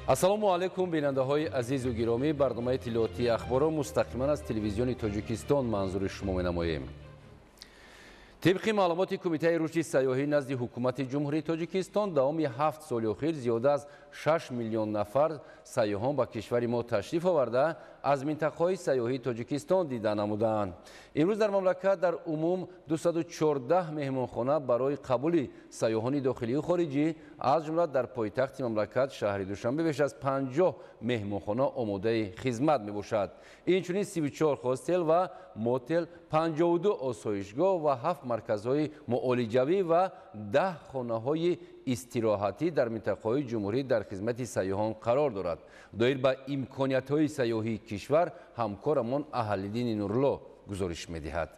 Ассалому алайкум, бинандаҳои азизу гиромӣ. Барномаи иттилоотии ахборро мустақиман аз телевизиони Тоҷикистон манзури шумо менамоем. Тибқи маълумоти Кумитаи рушди сайёҳӣ назди Ҳукумати Ҷумҳурии Тоҷикистон, давоми 7 соли охир зиёда аз 6 миллион нафар сайёҳон ба кишвари мо ташриф оварда, аз минтақаҳои сайёҳии Тоҷикистон дида намудаанд. Имрӯз дар мамлакат дар умум 214 меҳмонхона барои қабули сайёҳони дохилию хориҷӣ, аз ҷумла дар пойтахти мамлакат шаҳри Душанбе беш аз 50 меҳмонхона омодаи хизмат мебошад. Инчунин 34 хостел ва мотел, 52 осоишгоҳ ва 7 марказҳои муолиҷавӣ ва 10 хонаҳои истироҳатӣ дар минтақаҳои ҷумҳурӣ дар хизмати сайёҳон қарор дорад. Доир ба имкониятҳои сайёҳии кишвар ҳамкорамон Аҳалиддини Нурло гузориш медиҳад.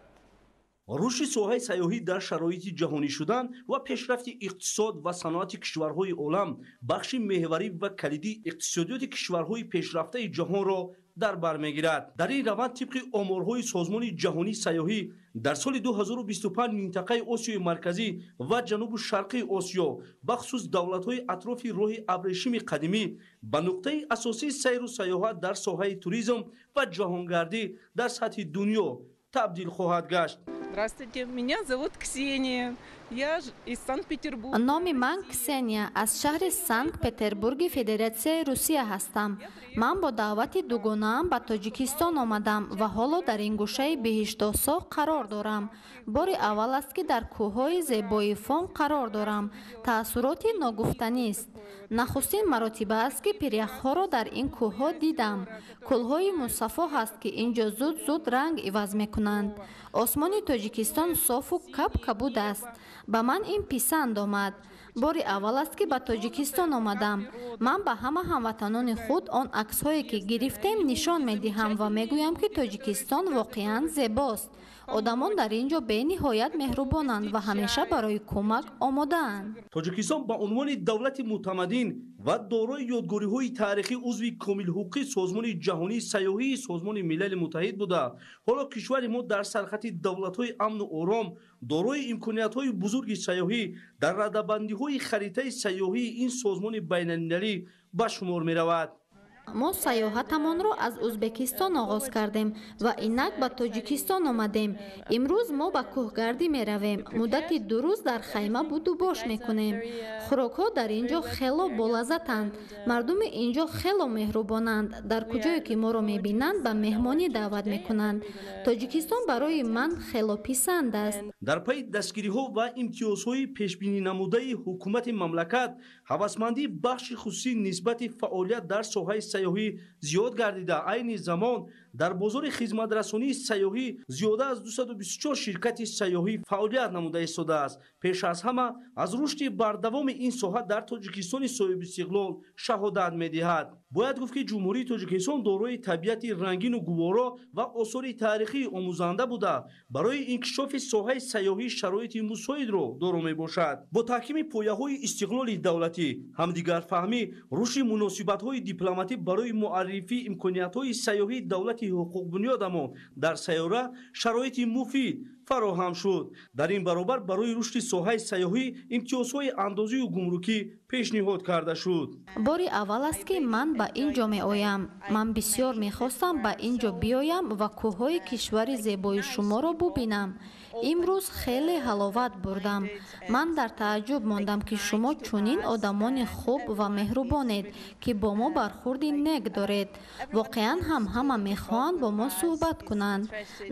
Рушди соҳаи сайёҳӣ дар шароити ҷаҳонӣ шудан ва пешрафти иқтисод ва саноати кишварҳои олам бахши меҳварӣ ва калидии иқтисодиёти кишварҳои пешрафтаи ҷаҳонро дар бар мегирад. Дар ин раванд, тибқи оморҳои Созмони ҷаҳонии сайёҳӣ, дар соли 2025 минтақаи Осиёи Марказӣ ва Ҷанубу Шарқии Осиё, бахусус давлатҳои атрофи роҳи абрешими қадимӣ, ба нуқтаи асосии сайру сайёҳат дар соҳаи туризм ва ҷаҳонгардӣ дар сатҳи дунё табдил хоҳад гашт. Здравствуйте, меня зовут Ксения. Я из Санкт-Петербурга. Номи ман Ксения, аз шаҳри Санкт-Петербурги Федератсияи Русия ҳастам. Ман бо даъвати дугонаам ба Тоҷикистон омадам ва ҳоло дар ин гӯшаи биҳиштосо қарор дорам. Бори аввал аст, ки дар кӯҳҳои зебои Фон қарор дорам. Таассуроти ногуфтанист. Нахустин маротиба аст, ки пиряхҳоро дар ин кӯҳҳо дидам. Кӯлҳои мусаффо ҳаст, ки ин ҷо зуд-зуд ранг иваз мекунанд. Осмони Тоҷикистон софу каб-кабуд аст. Ба ман ин писанд омад. Бори аввал аст, ки ба Тоҷикистон омадам. Ман ба ҳама ҳамватанони худ он аксҳое, ки гирифтем, нишон медиҳам ва мегӯям, ки Тоҷикистон воқеан зебост. Одамон дар ин ҷо бениҳоят меҳрубонанд ва ҳамеша барои кӯмак омодаанд. Тоҷикистон ба унвони давлати мутамаддин ва дорои ёдгориҳои таърихӣ узви комилҳуқуқи Созмони ҷаҳонии сайёҳии Созмони Милали Муттаҳид буда, ҳоло кишвари мо дар сархати давлатҳои амну ором, дорои имкониятҳои бузурги сайёҳӣ дар радабандиҳои харитаи сайёҳии ин созмони байналмилалӣ ба шумор меравад. Мо сайёҳатамонро аз Ӯзбекистон оғоз кардем ва инак ба Тоҷикистон омадем. Имрӯз мо ба кӯҳгардӣ меравем. Муддати 2 рӯз дар хайма будубош мекунем. Хӯрокҳо дар ин ҷо хело болаззатанд. Мардуми ин ҷо хело меҳрубонанд. Дар куҷое ки моро мебинанд, ба меҳмонӣ даъват мекунанд. Тоҷикистон барои ман хело писанд аст. Дар пайи дастгириҳо ва имтиёзҳои пешбининамудаи ҳукумати мамлакат, ҳавасмандии бахши хусусӣ нисбати фаъолият дар соҳаи сайёҳӣ зиёд гардида, айни замон дар бозори хизматрасонии сайёҳӣ зиёда аз 224 ширкати сайёҳӣ фаъолият намуда истодааст. Пеш аз ҳама аз рушди бардавоми ин соҳа дар Тоҷикистони соҳибистиқлол шаҳодат медиҳад. Бояд гуфт, ки Ҷумҳурии Тоҷикистон дорои табиати рангину гуворо ва осори таърихии омӯзанда буда, барои инкишофи соҳаи сайёҳӣ шароити мусоидро доро мебошад. Бо таҳкими пояҳои истиқлоли давлатӣ, ҳамдигарфаҳмӣ, рушди муносибатҳои дипломатӣ барои муаррифии имкониятҳои сайёҳии давлати ҳуқуқбунёдамон дар сайёра шароити муфид фароҳам шуд. Дар ин баробар барои рушди соҳаи сайёҳӣ имтиёзҳои андозию гумрукӣ пешниҳод карда шуд. Бори аввал аст, ки ман ба ин ҷо меоям. Ман бисёр мехостам ба ин ҷо биёям ва кӯҳҳои кишвари зебои шуморо бубинам. Имрӯз хеле ҳаловат бурдам. Ман дар тааҷҷуб мондам, ки шумо чунин одамони хуб ва меҳрубонед, ки бо мо бархурди нек доред. Воқеан ҳам ҳама мехоҳанд бо мо суҳбат кунанд.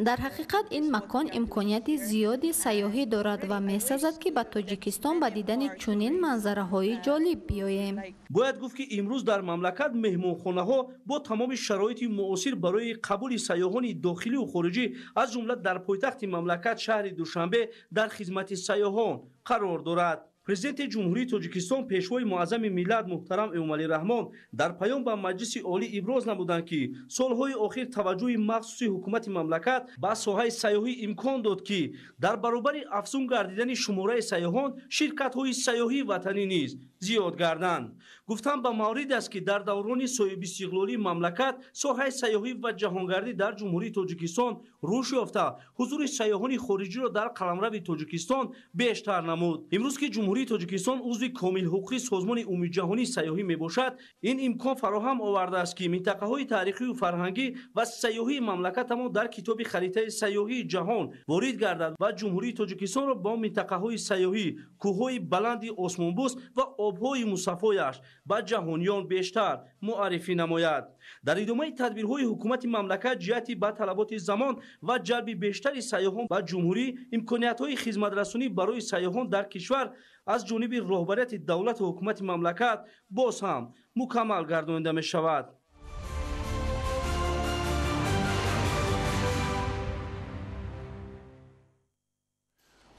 Дар ҳақиқат ин макон имконияти зиёди сайёҳӣ дорад ва месазад, ки ба Тоҷикистон ба дидани чунин манзараҳои ҷолиб биёем. Бояд гуфт, ки имрӯз дар мамлакат меҳмонхонаҳо бо тамоми шароити муосир барои қабули сайёҳони дохилию хориҷӣ, аз ҷумла дар пойтахти мамлакат шаҳри Душанбе, дар хизмати сайёҳон қарор дорад. Президенти Ҷумҳурии Тоҷикистон, Пешвои муаззами миллат муҳтарам Эмомалӣ Раҳмон дар паём ба Маҷлиси Олӣ иброз намуданд, ки солҳои охир таваҷҷӯҳи махсуси ҳукумати мамлакат ба соҳаи сайёҳӣ имкон дод, ки дар баробари афзун гардидани шумораи сайёҳон ширкатҳои сайёҳии ватанӣ низ зиёд гарданд. Гуфтан ба маврид аст, ки дар даврони соҳибистиқлолии мамлакат соҳаи сайёҳӣ ва ҷаҳонгардӣ дар Ҷумҳурии Тоҷикистон рушд ёфта, ҳузури сайёҳони хориҷиро дар қаламрави Тоҷикистон бештар намуд. Имрӯз ки Ҷумҳурии Ҷумҳурии Тоҷикистон узви комилҳуқуқии Созмони Умумиҷаҳонии сайёҳӣ мебошад, ин имкон фароҳам овардааст, ки минтақаҳои таърихию фарҳангӣ ва сайёҳии мамлакатамон дар китоби харитаи сайёҳии ҷаҳон ворид гардад ва Ҷумҳурии Тоҷикистонро бо минтақаҳои сайёҳӣ, кӯҳҳои баланди осмонбӯс ва обҳои мусаффояш ба ҷаҳониён бештар муаррифӣ намояд. Дар идомаи тадбирҳои ҳукумати мамлакат ҷиҳати ба талаботи замон ва ҷалби бештари сайёҳон ба ҷумҳурӣ, имкониятҳои хизматрасонӣ барои сайёҳон дар кишвар аз ҷониби роҳбарияти давлату ҳукумати мамлакат боз ҳам мукаммал гардонида мешавад.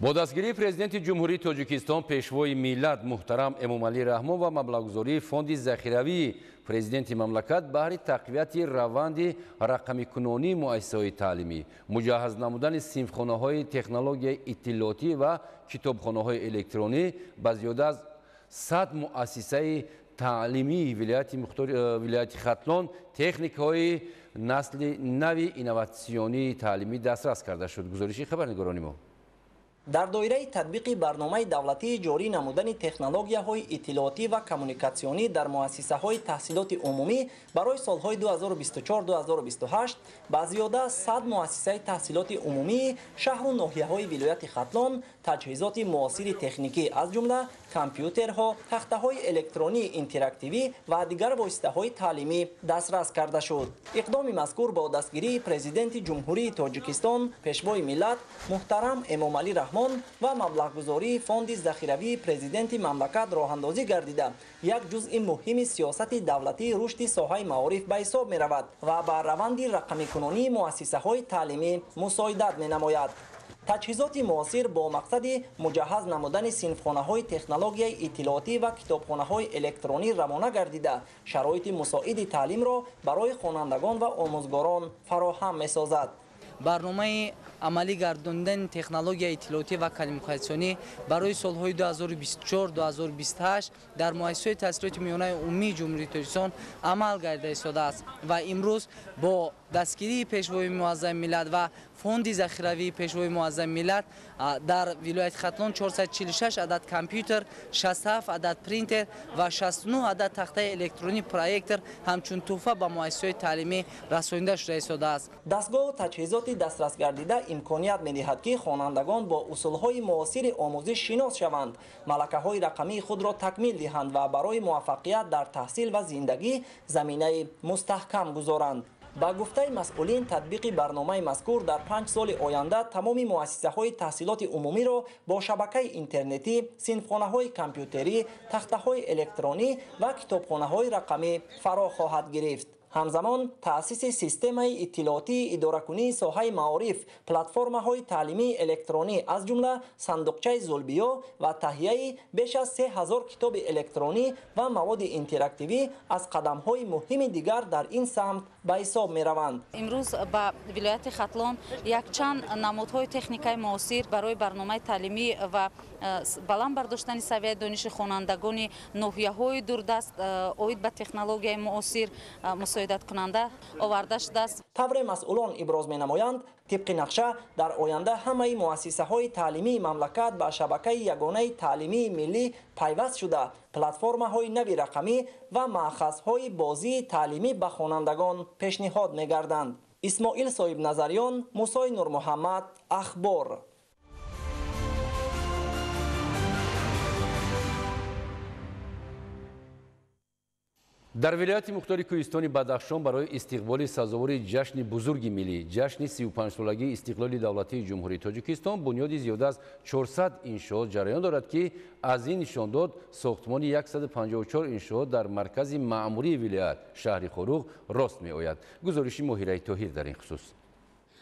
Бо дастгирии Президенти Ҷумҳурии Тоҷикистон, Пешвои миллат муҳтарам Эмомалӣ Раҳмон ва маблағгузории Фонди захиравии Президенти мамлакат баҳри тақвияти раванди рақамикунонии муассисаҳои таълимӣ, муҷаҳҳаз намудани синфхонаҳои технологияи иттилоотӣ ва китобхонаҳои электронӣ ба зиёда аз 100 муассисаи таълимии вилояти Хатлон техникаҳои насли нави инноватсионии таълимӣ дастрас карда шуд. Гузориши хабарнигорони мо. Дар доираи татбиқи барномаи давлатии ҷорӣ намудани технологияҳои иттилоотӣ ва коммуникатсионӣ дар муассисаҳои таҳсилоти умумӣ барои солҳои 2024-2028 ба зиёда 100 муассисаи таҳсилоти умумии шаҳру ноҳияҳои вилояти Хатлон таҷҳизоти муосири техникӣ аз ҷумла компютерҳо, тахтаҳои электронии интерактивӣ ва дигар воситаҳои таълимӣ дастрас карда шуд. Иқдоми мазкур бо дастгирии Президенти Ҷумҳурии Тоҷикистон, Пешвои миллат муҳтарам Эмомалӣ Раҳмон ва маблағгузории Фонди захиравии Президенти мамлакат роҳандозӣ гардида, як ҷузъи муҳими сиёсати давлатии рушди соҳаи маориф ба ҳисоб меравад ва ба раванди рақамикунонии муассисаҳои таълимӣ мусоидат менамояд. Таҷҳизоти муосир бо мақсади муҷаҳҳаз намудани синфхонаҳои технологияи иттилоотӣ ва китобхонаҳои электронӣ равона гардида, шароити мусоиди таълимро барои хонандагон ва омӯзгорон фароҳам месозад. Барномаи амалӣ гардондани технологияи иттилоотӣ ва коммуникатсионӣ барои солҳои 2024-2028 дар муассисаҳои таҳсилоти миёнаи умумии Ҷумҳурии Тоҷикистон амал гардида истодааст ва имрӯз бо дастгирии Пешвои муаззами миллат ва Фонди захиравии Пешвои муаззами миллат дар вилояти Хатлон 446 адад компютер, 67 адад принтер ва 69 адад тахтаи электронӣ проектор ҳамчун тӯҳфа ба муассисаҳои таълимӣ расонида шуда истодааст. Дастгоҳу таҷҳизоти дастрасгардида имконият медиҳад, ки хонандагон бо усулҳои муосири омӯзиш шинос шаванд, малакаҳои рақамии худро такмил диҳанд ва барои муваффақият дар таҳсил ва зиндагӣ заминаи мустаҳкам гузоранд. Ба гуфтаи масъулин, татбиқи барномаи мазкур дар 5 соли оянда тамоми муассисаҳои таҳсилоти умумиро бо шабакаи интернетӣ, синфхонаҳои компютерӣ, тахтаҳои электронӣ ва китобхонаҳои рақамӣ фаро хоҳад гирифт. Ҳамзамон таъсиси системаи иттилоотии идоракунии соҳаи маориф, платформаҳои таълимии электронӣ аз ҷумла сандуқчаи Зулбиё ва таҳияи беш аз 3000 китоби электронӣ ва маводи интерактивӣ аз қадамҳои муҳими дигар дар ин самт ба ҳисоб мераванд. Имрӯз ба вилояти Хатлон якчанд намудҳои техникаи муосир барои барномаи таълимӣ ва баланд бардоштани савияи дониши хонандагони ноҳияҳои дурдаст оид ба технологияи муосир мусоидаткунанда оварда шудааст. Тавре масъулон иброз менамоянд, тибқи нақша дар оянда ҳамаи муассисаҳои таълимии мамлакат ба шабакаи ягонаи таълимии миллӣ пайваст шуда, платформаҳои нави рақамӣ ва маъхазҳои бозии таълимӣ ба хонандагон пешниҳод мегарданд. Исмоил Соҳибназарён, Мусои Нурмуҳаммад, Ахбор. Дар вилояти мухтори Кӯҳистони Бадахшон барои истиқболи сазовори ҷашни бузурги миллӣ, ҷашни 35-солагии истиқлоли давлатии Ҷумҳурии Тоҷикистон бунёди зиёда аз 400 иншоот ҷараён дорад, ки аз ин нишондод сохтмони 154 иншоот дар маркази маъмурии вилоят шаҳри Хоруғ рост меояд. Гузориши Моҳираи Тоҳир дар ин хусус.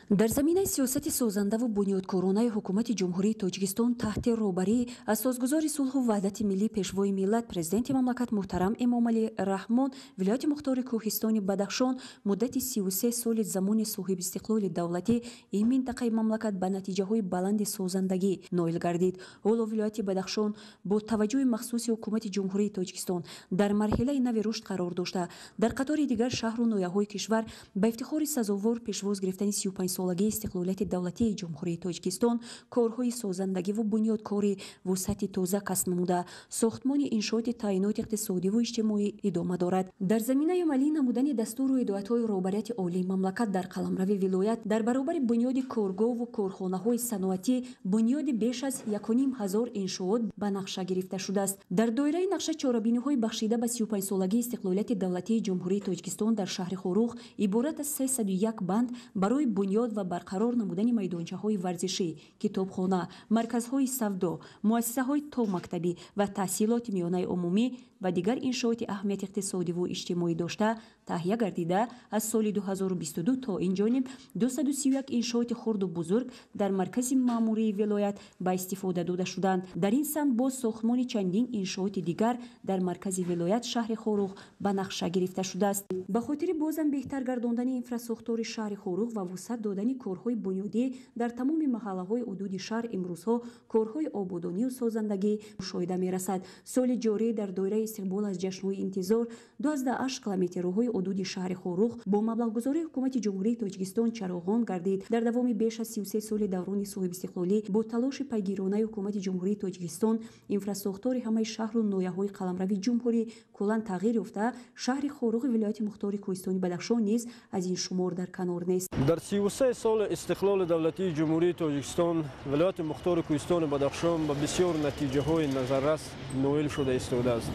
Дар заминаи сиёсати созандаву бунёдкоронаи ҳукумати Ҷумҳурии Тоҷикистон таҳти роҳбарии асосгузори сулҳу ваҳдати миллӣ, Пешвои миллат, Президенти мамлакат муҳтарам Эмомалӣ Раҳмон, вилояти мухтори Кӯҳистони Бадахшон муддати 33 соли замони соҳибистиқлоли давлатӣ ин минтақаи мамлакат ба натиҷаҳои баланди созандагӣ ноил гардид. Ҳоло вилояти Бадахшон бо таваҷҷӯҳи махсуси ҳукумати Ҷумҳурии Тоҷикистон дар марҳилаи нави рушд қарор дошта, дар қатори дигар шаҳру ноҳияҳои кишвар ба ифтихори сазовор пешвоз гирифтани 35 35-солагии истиқлолияти давлатии Ҷумҳурии Тоҷикистон корҳои созандагиву бунёдкорӣ вусъати тоза касб намуда, сохтмони иншооти таъиноти иқтисодиву иҷтимоӣ идома дорад. Дар заминаи амалӣ намудани дастуру ҳидоятҳои роҳбарияти олии мамлакат дар қаламрави вилоят дар баробари бунёди коргоҳву корхонаҳои саноатӣ бунёди беш аз 1500 иншоот ба нақша гирифта шудааст. Дар доираи нақша чорабиниҳои бахшида ба 35-солагии истиқлолияти давлатии Ҷумҳурии Тоҷикистон дар шаҳри Хоруғ иборат аз 301 банд барои бунёд ва барқарор намудани майдончаҳои варзишӣ, китобхона, марказҳои савдо, муассисаҳои томактабӣ ва таҳсилоти миёнаи умумӣ ва дигар иншооти аҳамияти иқтисодиву иҷтимоӣ дошта таҳия гардида, аз соли 2022 то ин ҷониб 231 иншооти хурду бузург дар маркази маъмурии вилоят ба истифода дода шуданд. Дар ин самт боз сохтмони чандин иншооти дигар дар маркази вилоят шаҳри Хоруғ ба нақша гирифта шудааст. Ба хотири бозам беҳтар гардондани инфрасохтори шаҳри Хоруғ ва вусъат додани корҳои бунёдӣ дар тамоми маҳаллаҳои ҳудуди шаҳр имрӯзҳо корҳои ободонию созандагӣ мушоҳида мерасад. Соли ҷорӣ дар доираи истиқбол аз ҷашнҳои интизор 28 километр роҳҳои ҳудуди шаҳри Хоруғ бо маблағгузории ҳукумати Ҷумҳурии Тоҷикистон чароғон гардид. Дар давоми беш аз 33 соли даврони соҳибистиқлолӣ бо талоши пайгиронаи ҳукумати Ҷумҳурии Тоҷикистон инфрасохтори ҳамаи шаҳру ноҳияҳои қаламрави ҷумҳурӣ куллан тағйир ёфта, шаҳри Хоруғи вилояти мухтори Кӯҳистони Бадахшон низ аз ин шумор дар канор нест. Дар 33 соли истиқлоли давлатии Ҷумҳурии Тоҷикистон вилояти мухтори Кӯҳистони Бадахшон ба бисёр натиҷаҳои назаррас ноил шуда истодааст.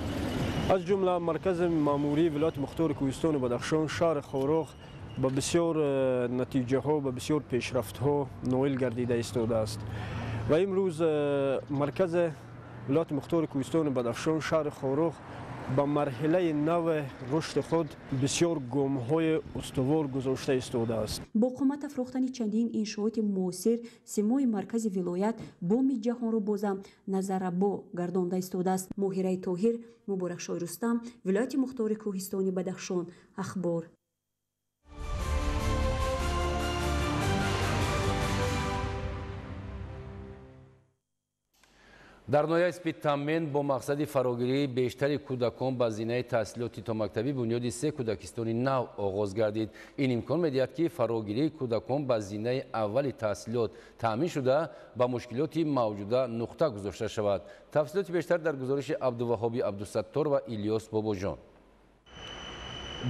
Аз ҷумла маркази маъмурии вилояти мухтори Кӯҳистони Бадахшон шаҳри Хоруғ ба бисёр натиҷаҳо, ба бисёр пешрафтҳо ноил гардида истодааст. Ва имрӯз маркази вилояти мухтори Кӯҳистони Бадахшон шаҳри Хоруғ ба марҳилаи нави рушди худ бисёр гомҳои устувор гузошта истодааст. Бо қомат афрохтани чандин иншооти муосир симои маркази вилоят боми ҷаҳонро бозам назаррабо гардонда истодааст. Моҳираи Тоҳир, Муборакшоҳи Рустам, вилояти мухтори Кӯҳистони Бадахшон, Ахбор. Дар ноҳияи Спитамен бо мақсади фарогирии бештари кӯдакон ба зинаи таҳсилоти томактабӣ бунёди 3 кӯдакистони нав оғоз гардид. Ин имкон медиҳад, ки фарогирии кӯдакон ба зинаи аввали таҳсилот таъмин шуда, ба мушкилоти мавҷуда нуқта гузошта шавад. Тафсилоти бештар дар гузориши Абдуваҳоби Абдусаттор ва Илёс Бобоҷон.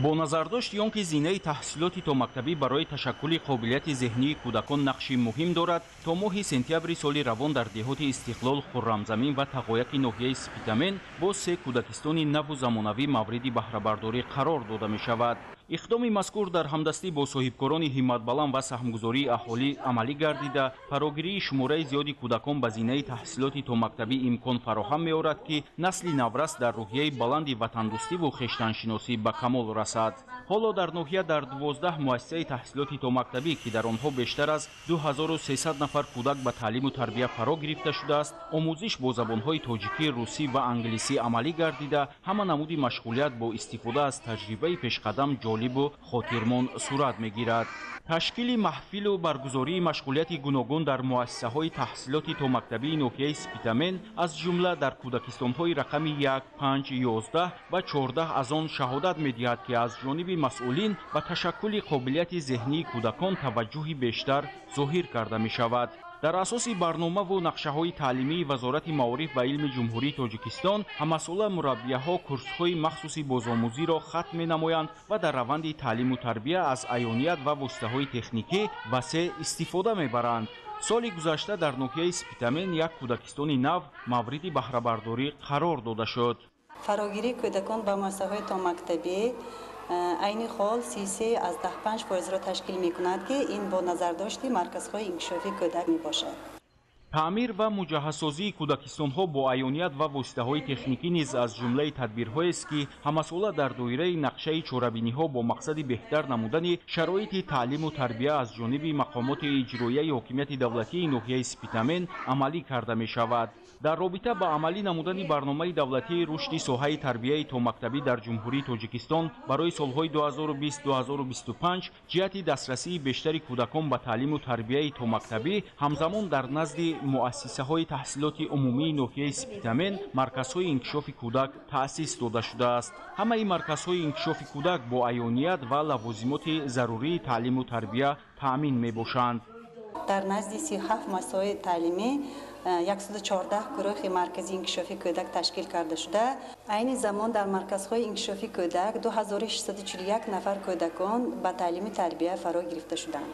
Бо назардошти он ки зинаи таҳсилоти томактабӣ барои ташаккули қобилияти зеҳнии кӯдакон нақши муҳим дорад, то моҳи сентябри соли равон дар деҳоти Истиқлол, Хуррамзамин ва Тағояки ноҳияи Спитамен бо 3 кӯдакистони наву замонавӣ мавриди баҳрабардорӣ қарор дода мешавад. Иқдоми мазкур дар ҳамдастӣ бо соҳибкорони ҳимматбаланд ва саҳмгузории аҳолӣ амалӣ гардида, фарогирии шумораи зиёди кӯдакон ба зинаи таҳсилоти томактабӣ имкон фароҳам меорад, ки насли наврас дар рӯҳияи баланди ватандӯстиву хештаншиносӣ ба камол расад. Ҳоло дар ноҳия дар 12 муассисаи таҳсилоти томактабӣ, ки дар онҳо бештар аз 2300 нафар кӯдак ба таълиму тарбия фаро гирифта шудааст, омӯзиш бо забонҳои тоҷикӣ, русӣ ва англисӣ амалӣ гардида, ҳама намуди машғулият бо истифода аз таҷрибаи пешқадам ҷолибу хотирмон сурат мегирад. Ташкили маҳфилу баргузории машғулияти гуногун дар муассисаҳои таҳсилоти томактабии ноҳияи Спитамен, аз ҷумла дар кӯдакистонҳои рақами 1, 5, 11 ва 14 аз он шаҳодат медиҳад, ки аз ҷониби масъулин ба ташаккули қобилияти зеҳнии кӯдакон таваҷҷӯҳи бештар зоҳир карда мешавад. Дар асоси барномаву нақшаҳои таълимии Вазорати маориф ва илми Ҷумҳурии Тоҷикистон ҳамасола мураббияҳо курсҳои махсуси бозомӯзиро хатм менамоянд ва дар раванди таълиму тарбия аз аёният ва воситаҳои техникӣ васеъ истифода мебаранд. Соли гузашта дар ноҳияи Спитамен як кӯдакистони нав мавриди баҳрабардорӣ қарор дода шуд. Фарогирии кӯдакон ба муассисаҳои томактабӣ айни ҳол 33,5%-ро ташкил мекунад, ки ин бо назардошти марказҳои инкишофии кӯдак мебошад. Таъмир ва муҷаҳҳазсозии кӯдакистонҳо бо аёният ва воситаҳои техникӣ низ аз ҷумлаи тадбирҳоест, ки ҳамасола дар доираи нақшаи чорабиниҳо бо мақсади беҳтар намудани шароити таълиму тарбия аз ҷониби мақомоти иҷроияи ҳокимияти давлатии ноҳияи Спитамен амалӣ карда мешавад. Дар робита ба амалӣ намудани барномаи давлатии рушди соҳаи тарбияи томактабӣ дар Ҷумҳурии Тоҷикистон барои солҳои 2020-2025 ҷиҳати дастрасии бештари кӯдакон ба таълиму тарбияи томактабӣ, ҳамзамон дар назди муассисаҳои таҳсилоти умумии ноҳияи Спитамен марказҳои инкишофи кӯдак таъсис дода шудааст. Ҳамаи марказҳои инкишофи кӯдак бо аёният ва лавозимоти зарурии таълиму тарбия таъмин мебошанд. Дар назди 37 муассисаҳои таълимӣ 114 гурӯҳи маркази инкишофи кӯдак ташкил карда шуда, айни замон дар марказҳои инкишофи кӯдак 2641 нафар кӯдакон ба таълими тарбия фаро гирифта шуданд.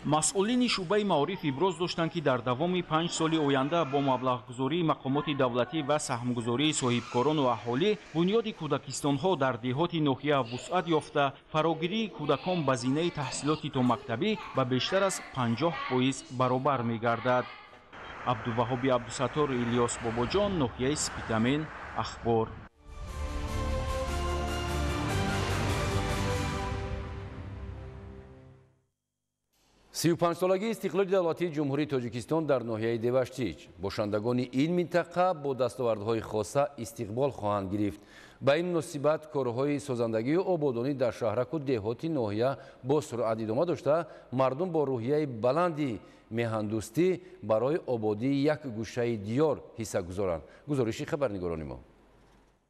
Масъулини шӯъбаи маориф иброз доштанд, ки дар давоми 5 соли оянда бо маблағгузории мақомоти давлатӣ ва саҳмгузории соҳибкорону аҳолӣ бунёди кӯдакистонҳо дар деҳоти ноҳия вусъат ёфта, фарогирии кӯдакон ба зинаи таҳсилоти томактабӣ ба бештар аз 50% баробар мегардад. Абдуваҳоби Абдусаттор, Илёс Бобоҷон, ноҳияи Спитамен, Ахбор. 35-солагии истиқлоли давлатии Ҷумҳурии Тоҷикистон дар ноҳияи Деваштич. Бошандагони ин минтақа бо дастовардҳои хоса истиқбол хоҳанд гирифт. Ба ин муносибат корҳои созандагию ободонӣ дар шаҳраку деҳоти ноҳия бо суръат идома дошта, мардум бо рӯҳияи баланди меҳандӯстӣ барои ободии як гӯшаи диёр ҳисса гузоранд. Гузориши хабарнигорони мо.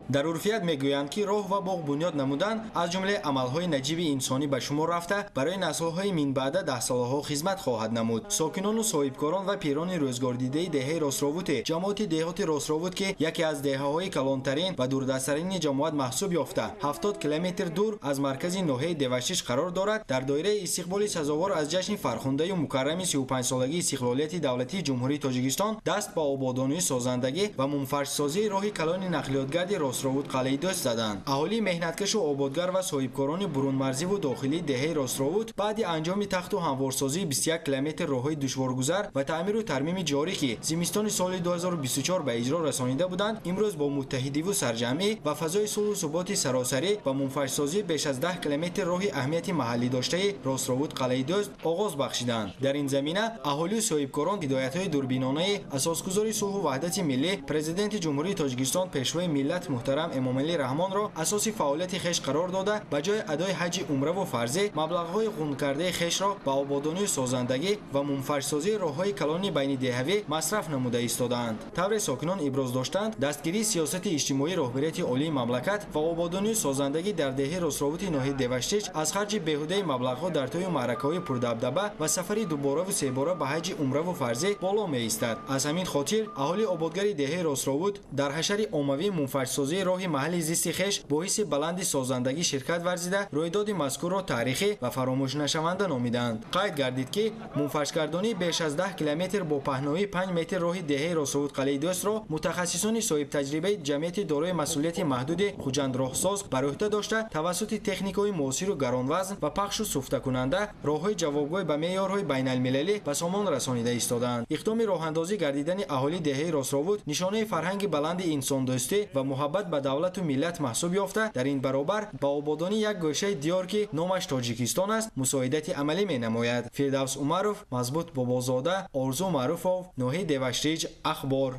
Дар урфият мегӯянд, ки роҳ ва боғ бунёд намудан аз ҷумлаи амалҳои наҷиби инсонӣ ба шумор рафта, барои наслҳои минбаъда даҳсолаҳо хизмат хоҳад намуд. Сокинону соҳибкорон ва пирони рӯзгордидаи деҳаи Ростровуте, ҷамоати деҳоти Ростровут, ки яке аз деҳаҳои калонтарин ва дурдасттарини ҷамоат маҳсуб ёфта, 70 километр дур аз маркази ноҳияи Деваштич қарор дорад, дар доираи истиқболи сазовор аз ҷашни фархундаю мукаррами 35-солагии истиқлолияти давлатии Ҷумҳурии Тоҷикистон даст ба ободонии созандагӣ ва мунфаршсозии роҳи калони нақлиётгарди Ростровут қалъаи дӯст заданд. Аҳолии меҳнаткашу ободгар ва соҳибкорони бурунмарзиву дохилии деҳаи Ростровут баъди анҷоми тахту ҳамворсозии 21 километр роҳҳои душворгузар ва таъмиру тармими ҷорӣ, ки зимистони соли 2024 ба иҷро расонида буданд, имрӯз бо муттаҳидиву сарҷамъӣ ва фазои сулҳу суботи саросарӣ ва мунфаршсозии беш аз 10 километр роҳи аҳамияти маҳаллӣ доштаи Ростровут қалъаи дӯст оғоз бахшиданд. Дар ин замина аҳолию соҳибкорон ҳидоятҳои дурбинонаи асосгузори сулҳу ваҳдати миллӣ, Президенти Ҷумҳурии Тоҷикистон, Пешвои миллат муҳтарам Эмомалӣ Раҳмонро асоси фаъолияти хеш қарор дода, ба ҷои адои ҳаҷи умраву фарзӣ маблағҳои ғункардаи хешро ба ободонию созандагӣ ва мунфаршсозии роҳҳои калони байнидеҳавӣ масраф намуда истодаанд. Тавре сокинон иброз доштанд, дастгирии сиёсати иҷтимоии роҳбарияти олии мамлакат ва ободонию созандагӣ дар деҳаи Ростровути ноҳияи Деваштич аз харҷи беҳудаи маблағҳо дар тӯю маъракаҳои пурдабдаба ва сафари дубораву себора ба ҳаҷи умраву фарзӣ боло меистад. Аз ҳамин хотир аҳолии ободгари деҳаи Ростровут дар ҳашари оммавии мунфаршсозии роҳи маҳалли зисти хеш бо ҳисси баланди созандагӣ ширкат варзида, рӯйдоди мазкурро таърихӣ ва фаромӯшнашаванда номиданд. Қайд гардид, ки мунфаршгардонии беш аз 10 километр бо паҳноии 5 метр роҳи деҳаи Ростровут қалъаи дӯстро мутахассисони соҳибтаҷрибаи ҷамъияти дорои масъулияти маҳдуди Хуҷанд роҳсоз бар ӯҳда дошта, тавассути техникаҳои муосиру гаронвазн ва пахшу суфтакунанда роҳҳои ҷавобгӯй ба меъёрҳои байналмилалӣ ба сомон расонида истодаанд. Иқдоми роҳандозӣ гардидани аҳолии деҳаи Ростровут нишонаи фарҳанги баланди инсондӯстӣ ва муҳаббат ба давлату миллат маҳсуб ёфта, дар ин баробар ба ободонии як гӯшаи диёр, ки номаш Тоҷикистон аст, мусоидати амалӣ менамояд. Фирдавс Умаров, Мазбут Бобозода, Орзу Маъруфов, ноҳияи Деваштич, Ахбор.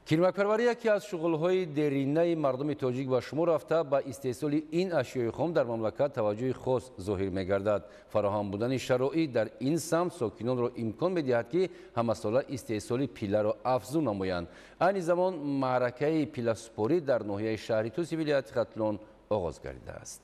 Кирмакпарварӣ яке аз шуғлҳои деринаи мардуми тоҷик ба шумор рафта, ба истеҳсоли ин ашёи хом дар мамлакат таваҷҷӯҳи хос зоҳир мегардад. Фароҳам будани шароит дар ин самт сокинонро имкон медиҳад, ки ҳамасола истеҳсоли пилларо афзун намоянд. Айни замон маъракаи пилласупорӣ дар ноҳияи шаҳри Туси вилояти Хатлон оғоз гардидааст.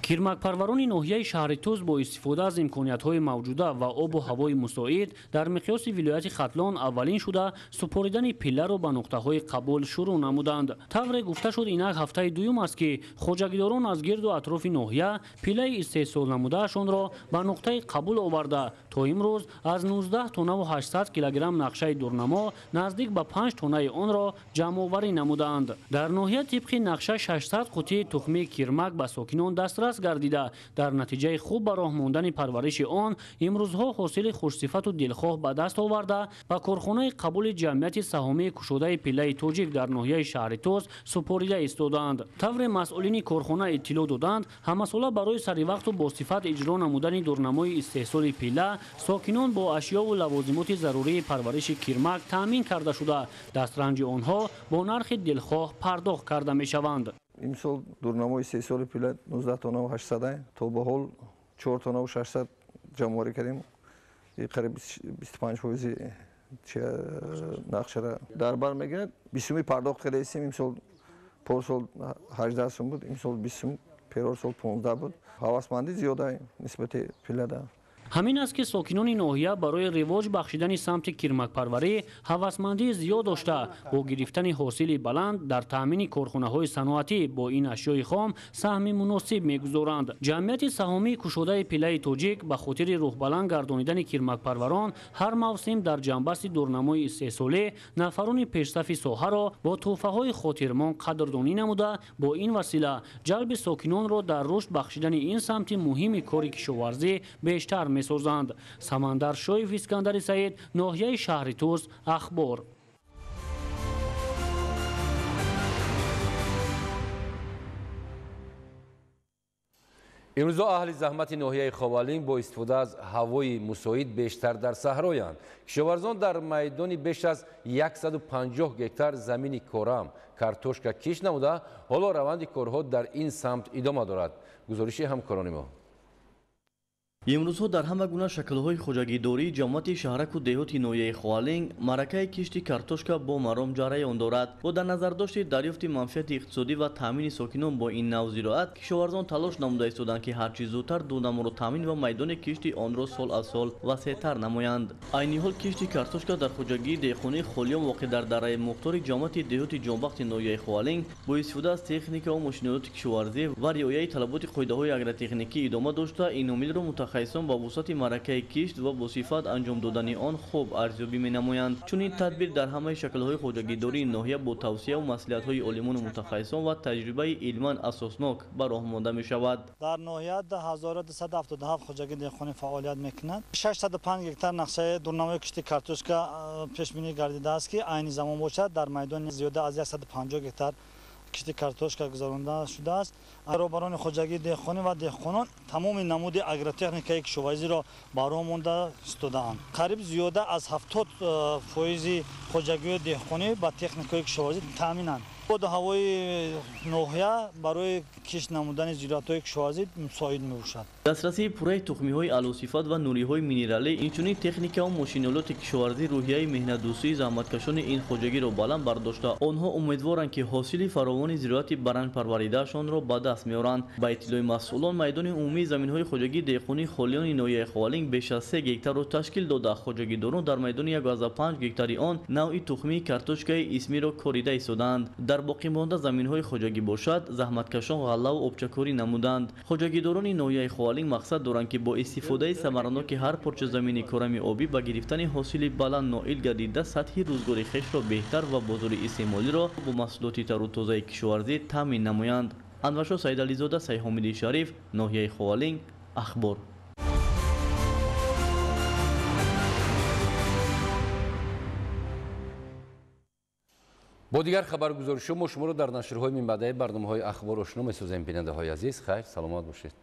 Кирмакпарварони ноҳияи шаҳри Тус бо истифода аз имкониятҳои мавҷуда ва обу ҳавои мусоид дар миқёси вилояти Хатлон аввалин шуда супоридани пилларо ба нуқтаҳои қабул шурӯъ намуданд. Тавре гуфта шуд, инак ҳафтаи дуюм аст, ки хоҷагидорон аз гирду атрофи ноҳия пиллаи истеҳсол намудаашонро ба нуқтаи қабул оварда, то имрӯз аз 19 тоннаву 800 килограмм нақшаи дурнамо наздик ба 5 тоннаи онро ҷамъоварӣ намудаанд. Дар ноҳия тибқи нақша 600 қутии тухмии кирмак ба сокинон дастрас гардида, дар натиҷаи хуб ба роҳ мондани парвариши он имрӯзҳо ҳосили хушсифату дилхоҳ ба даст оварда, ба корхонаи қабули ҷамъияти саҳомии кушодаи пиллаи тоҷик дар ноҳияи шаҳри Тус супорида истодаанд. Тавре масъулини корхона иттилоъ доданд, ҳамасола барои саривақту босифат иҷро намудани дурнамои истеҳсоли пилла сокинон бо ашёву лавозимоти зарурии парвариши кирмак таъмин карда шуда, дастранҷи онҳо бо нархи дилхоҳ пардохт карда мешаванд. Имсол дурнамои сесоли пила 19 тонна ва 800, то ба ҳол 4 тонна ва 600 ҷамъоварӣ кардем. Қариб 25% нақшара дар бар мегирад. 20 сумӣ пардохт кардаистем. Имсол порсол 18 сум буд, имсол 20 сум, перорсол 15 буд. Ҳавасмандӣ зиёда нисбати пилада. Ҳамин аст ки сокинони ноҳия барои ривоҷ бахшидани самти кирмакпарварӣ ҳавасмандии зиёд дошта, бо гирифтани ҳосили баланд дар таъмини корхонаҳои саноатӣ бо ин ашёи хом саҳми муносиб мегузоранд. Ҷамъияти саҳомии кушодаи пилаи тоҷик ба хотири рӯҳбаланд гардонидани кирмакпарварон ҳар мавсим дар ҷанбасти дурнамои истеҳсолӣ нафарони пешсафи соҳаро бо тӯҳфаҳои хотирмон қадрдонӣ намуда, бо ин васила ҷалби сокинонро дар рушд бахшидани ин самти муҳими кори кишоварзӣ бештар месозанд. Самандар Шоев, Искандари Саид, ноҳияи шаҳри Тӯс, Ахбор. Имрӯзо аҳли заҳмати ноҳияи Ховалинг бо истифода аз ҳавои мусоид бештар дар саҳроянд. Кишоварзон дар майдони беш аз 150 гектар замини корам картошка кишт намуда, ҳоло раванди корҳо дар ин самт идома дорад. Гузориши ҳамкорони мо. Имрӯзҳо дар ҳама гуна шаклҳои хоҷагидории ҷамоати шаҳраку деҳоти ноҳияи Ховалинг маъракаи кишти картошка бо маром ҷараён дорад. Бо дар назардошти дарёфти манфиати иқтисодӣ ва таъмини сокинон бо ин нав зироат, кишоварзон талош намуда истоданд, ки ҳарчи зудтар дурнаморо таъмин ва майдони кишти онро сол аз сол васеътар намоянд. Айни ҳол кишти картошка дар хоҷагии деҳқонии Холиён воқеъ дар дараи мухтори ҷамоати деҳоти Ҷонбахти ноҳияи Ховалинг бо истифода аз техника ва мошинолоти кишоварзӣ ва риояи талаботи қоидаҳои агротехникӣ идома дошта, ин омилро мутахассисон ба вусъати маъракаи кишт ва бо сифат анҷом додани он хуб арзёбӣ менамоянд. Чунин тадбир дар ҳамаи шаклҳои хоҷагидории ноҳия бо тавсияву маслиҳатҳои олимону мутахассисон ва таҷрибаи илман асоснок ба роҳ монда мешавад. Дар ноҳия 2277 хоҷагии деҳқонӣ фаъолият мекунад. 605 гектар нақшаи дурнамои кишти картошка пешбинӣ гардидааст, ки айни замон бошад дар майдони зиёда аз 150 гектар кишти картошка гузаронда шудааст. Роҳбарони хоҷагии деҳқонӣ ва деҳқонон тамоми намуди агротехникаи кишоварзиро ба роҳ монда истодаанд. Қариб зиёда аз 70% хоҷагиҳои деҳқонӣ ба техникаи кишоварзӣ таъминанд. Боду ҳавои ноҳия барои кишт намудани зироатҳои кишоварзӣ мусоид мебошад. Дастрасии пурраи тухмиҳои аълосифат ва нуриҳои минералӣ, инчунин техника ва мошинолоти кишоварзӣ рӯҳияи меҳнатдӯстии заҳматкашони ин хоҷагиро баланд бардошта, онҳо умедворанд, ки ҳосили фаровони зироати баранҷпарваридаашонро ба даст меоранд. Ба иттилои масъулон, майдони умумии заминҳои хоҷагии деҳқонии Холиёни ноҳияи Ховалинг беш аз 3 гектарро ташкил дода, хоҷагидорон дар майдони 1,5 гектари он навъи тухмии картошкаи исмиро корида истодаанд. Дар боқимонда заминҳои хоҷагӣ бошад, заҳматкашон ғаллаву обчакорӣ намуданд. Хоҷагидорони ноҳияи Ховалинг мақсад доранд, ки бо истифодаи самараноки ҳар порча замини корами обӣ ба гирифтани ҳосили баланд ноил гардида, сатҳи рӯзгори хешро беҳтар ва бозори истеъмолиро бо маҳсулоти тару тозаи кишоварзӣ таъмин намоянд. Анваршо Саидализода, Сайҳомиди Шариф, ноҳияи Ховалинг, Ахбор. Бо дигар хабаргузоришҳо мо шуморо дар нашрҳои минбаъдаи барномаҳои Ахбор ошно месозем. Бинандаҳои азиз, хайр, саломат бошед.